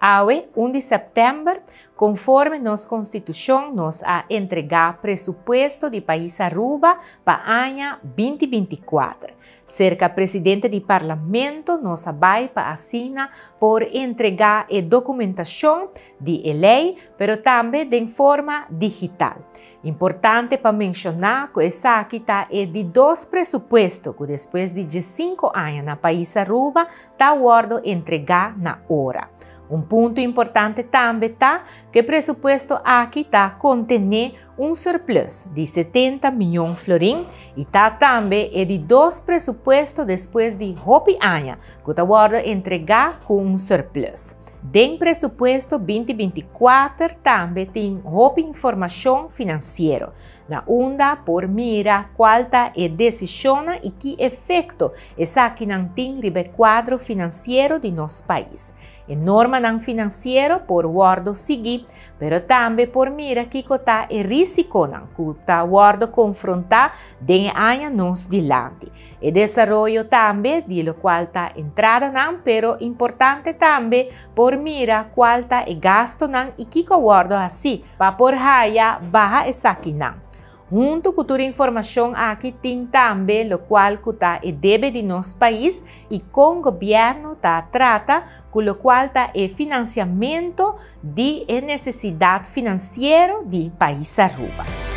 Awe, 1 di september, conforme nos Constitucion nos a entrega presupuesto di pais Aruba pa aña 2024. Cerca presidente di Parlamento nos a bay pa asina por entrega e documentacion di e ley, pero tambe den forma digital. Importante pa menciona cu esaki ta e di dos presupuesto cu despues di 5 aña na pais Aruba ta wordo entrega na ora. Un punto importante tambe ta cu e presupuesto aki ta contene un surplus di 70 miyon florin y ta tambe e di dos presupuesto despues di hopi aña cu ta wordo entrega cu un surplus. Den presupuesto 2024 tambe tin hopi informacion financiero, na unda por mira cual ta e decision y ki efecto esakinan tin riba e cuadro financiero di nos pais. E normanan financiero por wordo sigui, pero tambe por mira kico ta e risiconan cu ta wordo confronta den e aña nos dilanti. E desaroyo tambe di locual ta entradanan, pero importante tambe por mira cual ta e gastonan y kico wordo haci pa por haya baha esakinan. Hunto cu tur informacion aki tin tambe locual cu ta e debe di nos pais y con gobierno ta trata cu locual ta e financiamento di e necesidad financiero di pais Aruba.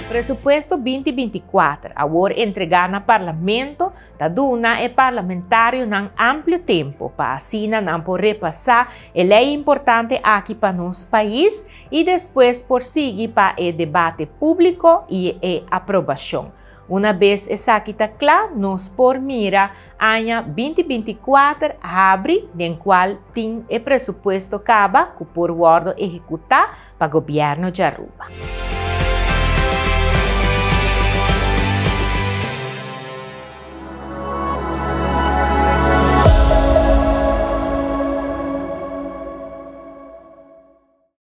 Presupuesto 2024, awor entrega na Parlamento, ta duna e parlamentarionan amplio tempo pa asina nan por repasa e ley importante aki pa nos pais y despues por sigui pa e debate publico y e aprobacion. Una bes esaki ta cla, nos por mira aña 2024 habri, den cual tin e presupuesto caba cu por wordo ehecuta pa gobierno di Aruba.